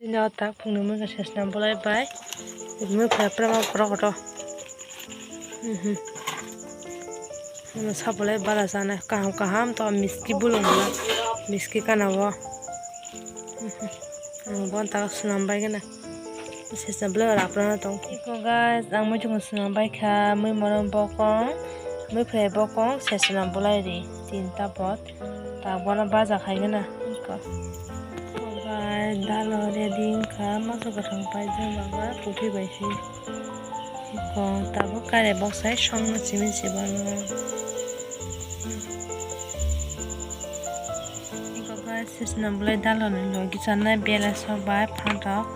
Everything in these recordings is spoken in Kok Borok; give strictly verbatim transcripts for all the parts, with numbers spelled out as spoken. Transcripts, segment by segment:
Nw tak phungni mui khe sesna bolai bai. Mui phai prama borok kotor. Mhm. Ano sa bolai bala sana kaham kaham to miski bulung bala. Miski kana o. Mhm. Ang bon tak swnam bai gana. Sesna bolai rap rana tong. Iko guys, ang mui chungo swnam bai kha, mui mono bokong, mui phai bokong, sesna bolai ri, tinta pot. Tak bono baja khai gana. Iko. Obai dalo ready wngkha, maso kwthang paijak baga, kupi bai se. Iko tabuk kare bok sai songno simi se bono. Iko bai sesna bolai dalo ni logi chanai bela sok bai phantok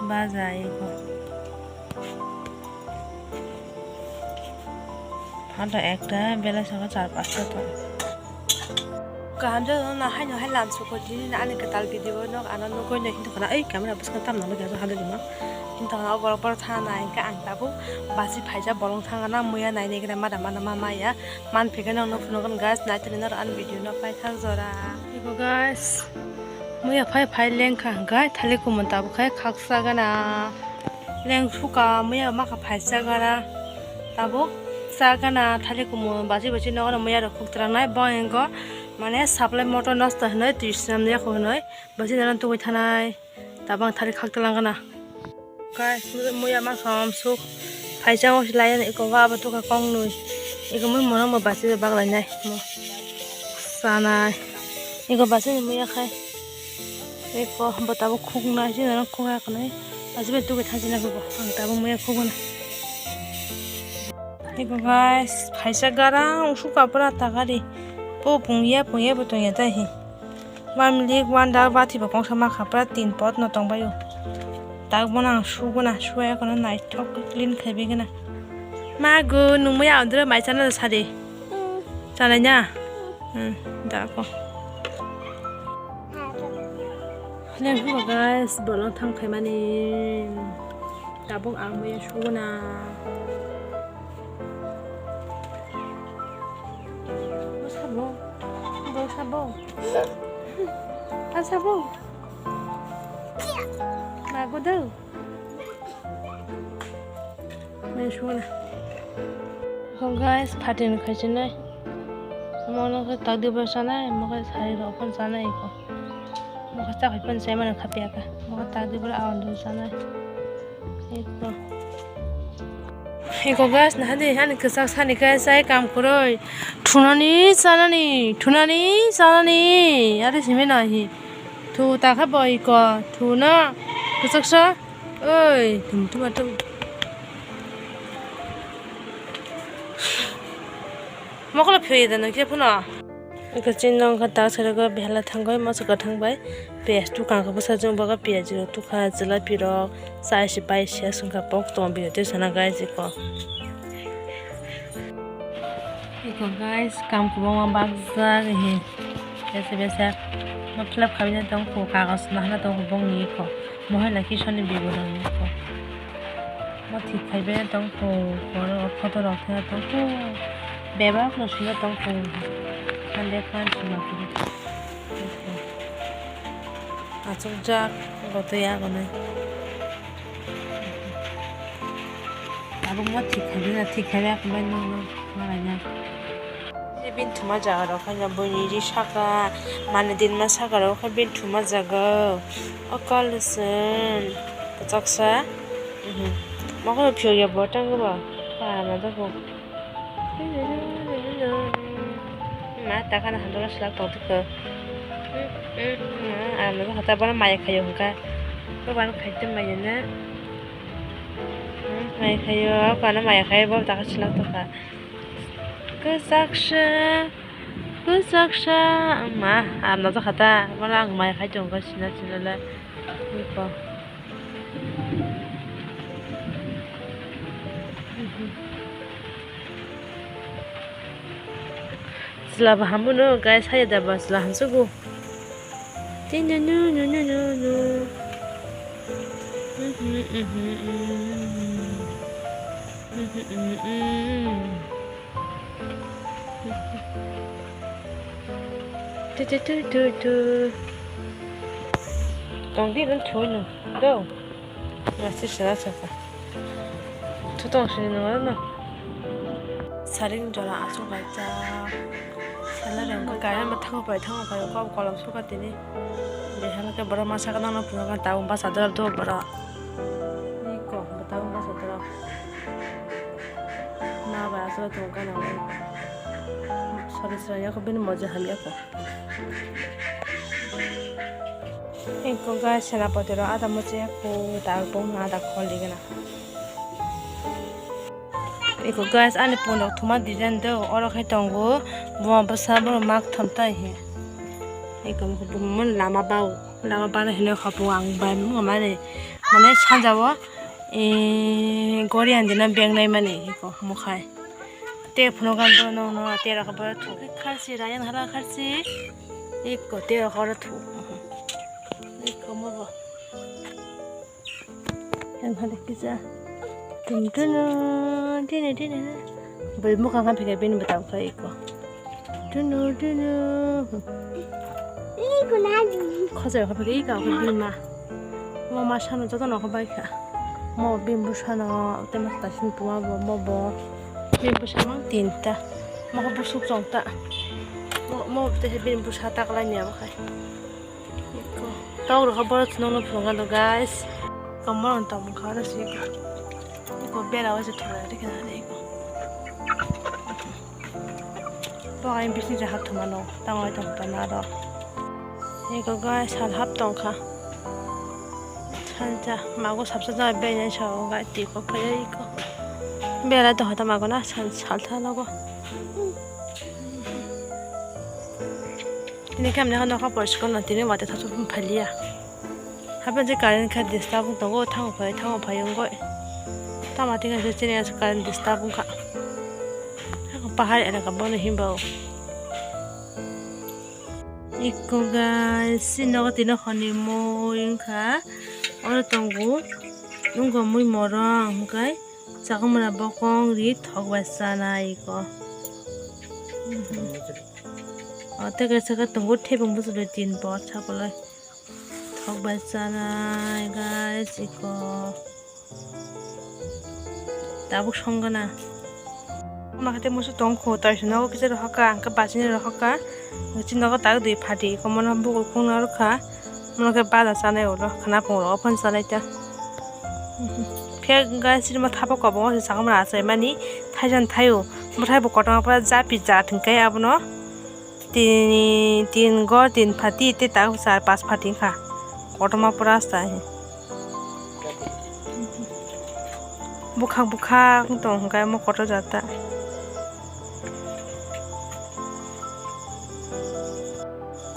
baja iko. Phantok ekta, belai saka char pasta tong. Kaham jano na haino hai lam sukho dini na ani kwtal video no ano nugui no hinto khana ei camera bwskango tamna bagwi hado dima. Hinto khana o borok borok thana nai khe ang tabuk basi phaijak bolong thangana muya nainai khe mada mada ma maya man phikhe nokno phunukgwn guys naitoni norok ani video no paithak jora. Iko guys muya phai phai lengkha hwnkhe thalik kumun tabuk khai khaksa gana. Leng suka muya maka phaisa gara. Tabuk sa gana thalik kumu basi basi nogo muya rok khuk twlang nai bo engo mane supply motor nosto hinui twi swnam ya hinui basi nana tugui thanai tabang thalik khak twlang gana. Guys muya ma som suk phaisa o silai eko ba abo tuka kong nui eko mui mono mo basi baglai nai mo sanai eko basi muya khai. Eko bo tabuk khuknai, sini khukya khwnai. Ajibai tugui thangsinai khe bo. Ang tabuk muya khukgwna. Eko guys, phaisa garang usuk kapra tagari. Po pungya pungya bo tongya tahi. Mamlik wanda bathi bo kongsa makha pra tin pot no tongbaio. Tak bono ang sugwna, suya kono naithok clean khaibai gana. Magu nungmaya andro mai chana sadi. Chanai na? Hmm, da ko. Leng hwnba guys, bolong thang khaimani. Tabuk ang maya suguna. Bo sabo? Bo sabo? A sabo? Mago do? Mai suguna. Ho guys, phatin khaisinai. Omo no khe takdi bo sanai, omo khe sari rok phano sanai eko. Omo khe chakhai phano sai mano khapiya kha. Omo khe takdi bo awan do sanai. Eko. Eko guys, naha di ani kwchak sani khe chai kam kwrwi. Thunani chanani, thunani chanani. Ari simi nahi. Thu ta khe bo eko. Thuna kwchak sa. Oi, thum thuma thum. Mokolo phiyoi da nokhe phano. Eko chini nokha tak sari go behla thangoi moso kwthang bai. Piyaj tukha khe bwsa jung baga piyaj rok tukha jalapi rok chai se pai se sungkha pok tong bini twi sana guys eko. Eko guys kam kwbangma bakjak he. Bese bese. Matlab khabina tong kho kagos nahana tong kho bongni eko. Mohai lai khe soni bibo rok ni eko. Mo thik khai bena tong kho, oro photo rok thena tong kho. Bebak no sina tong kho. Hande khan sina kho. Achuk jak gotoi agonai. Abo mo thik khai bena thik khai bena khe bai no no malai na. Bini thuma jaga rok haino buini ri saka mane dinma saka rok khe bini thuma jaga o kalusun kwchaksa. Mokolo phiyokya bo tango bo para ma dogo ma takana handora slak tong tikha. Aram no hata bono maya khayo hwnkha. Bobo ano khaite maya na. Maya khayo, bono maya khayo, bobo taka slak tongkha. Kwchaksa, kwchaksa, ma, ang najak kha ta, bono ang mai khai tong kha sina sina le. Iko. Chwla bo hambo no, guys, hai da ba chwla hamsugo. Tini nu, nu, nu, nu, nu. Tu, tu, tu, tu, tu. Tong di, nang thoi no. Do. Nasi sara saka. Thutong sini no, no. Saring jora asuk bacha. Sala rengko kaya ma thango pai, thango pai, ko kolom suka tini. Behala ke boro masa ka nang no phunukha, tabung basa dora do boro. Ni ko, tabung basa dora. Ma ba asuk thung ka nang. Sori sori ya ko bini moja hamya ko. Eko guys, senapati rok ada moche ko, tar bung ada khol digena. Eko guys, ani pun rok thuma design do, oro khai tongo, buma bwsa borok mak tham tai he. Eko mun lama bau, lama bana hino khapu ang bai mung mane, mane sanja o, e, gori andina beng nai mani eko mukhai. Te phunukha do no, no, te rok bo thuk kharsi, rayan hala kharsi. Eko te rok oro thuk. Eko mo bo. Yang hade kisa. Tun tun tun tun. Bai mukhang kha phika bini bwtang kha eko. Tun tun. Eko na. Khajai kha phika eko bini ma. Mo ma sano joto no kha bai kha. Mo bini bwsano tei ma ta sini puma bo mo bo. Bini bwsa mang tinta. Mo kha busuk chong ta. Mo mo tei bini bwsa ta kwlai ni abo khai. Eko. Tok rokha borok thwngno phunukha do guys. Eko mo tong kha oro se eko. Eko bera o se thwlai rikha na eko. Bo ai bising ja hap thuma no, tamo ai tong tana ro. Eko guys, sal hap tong kha. Salsa, mago sapsa ja be nai sa o guys, twi kok phai eko. Bera to hata mago na, sal, sal tha logo. Tini khe amne nokha poriskar no, tini wate thasu phaliya. Hapan je current kha disturb wng tongo, thango phai, thango phai wngoi. Tama tingkha se chini aswk current disturb wngkha. Haikhe pahar elaka bono himba o. Eko guys, si nogo tini hwnwi mui wngkha. Oro tongo, wngkha mui morong, hwnkhe chakwmwra bokong ri thok bai chanai eko. O tei kaisa khe tongo, thebeng bwswk bai tin bor sapoloi. Thok bai chanai guys eko. Tabuk songana. Ama khe tei musu tong kho, tai sino kisa rohaka, hwnkhe bachini rohaka. Chini nogo tak dui phati, eko mono bukur khungna rwkha. Mono khe baja chanai ulo, khana phungo ophon chanai ta. Phek guys, chini ma thapa kobongo se chakwmwra achai mani, thaisan thaio. Bwthai bo kotorma pura japi jat hwnkhe abono. Tini, tin gor, tin phati, tei tak char pas phati wngkha. Kotorma pura asta he. Bukhak bukhak wng tong hwnkhe omo kotor jata.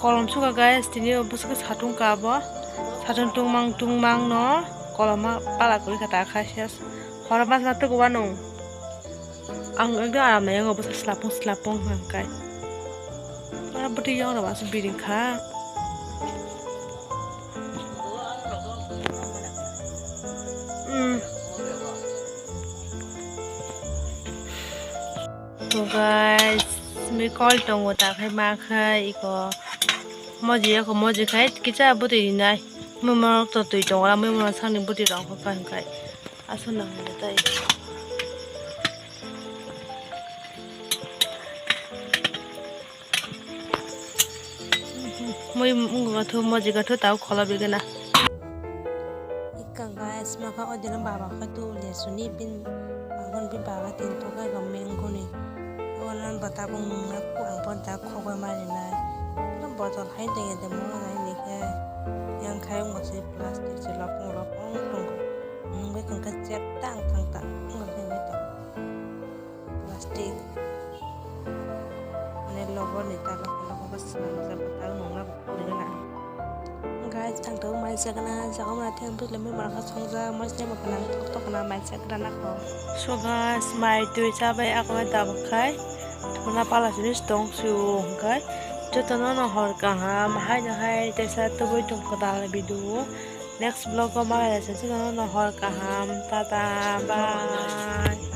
Kolom suka guys, tini o bwswk satung ka bo. Satung tungmang tungmang no koloma pala kwrwi kha ta kha ses. Horo mas na tuku wano. Ang ekdom aram nai, ang obo slapung slapung hwnka. Ora bwtwi yang rok aswk biring kha. Mm. So guys, mi call tongo ta khai ma khai iko moji eko moji khai kisa bwtwi nai. Mui morok to twi tongo, mui morok sakni bwtwi rok hwnka hwnkai. Aswk nang nai tai. Mui wngkha thu moji kha thu tao kholo bigana. Ikka guys, maka o dino baba kha tu le suni bin bangun bin baba tin to kha gom mengkuni. Onan bata bung nungna ku ang pon ta khogoi mari nai. Botol hai tenge de mo nai ni khe. Yang khai mo se plastic se lopong lopong tong. Nungbe kangka chek tang tang tang. Nungbe nai to. Plastic. Mane logo ni ta logo logo ba swnam jabo ta nungna bo puri gana. Guys, tang tang mai jagana, jaga mane thang twi lemai mara kha songja, mai se mokana thok thok kana mai jagana ko. So guys, mai twi chabai ako tabuk khai. Thuna pala sini tong su hwnkhe. Jotono no hor kaham, hai no hai tesa tubui tong kwtal video. Next vlog o malai se jotono no hor kaham. Tata, bye.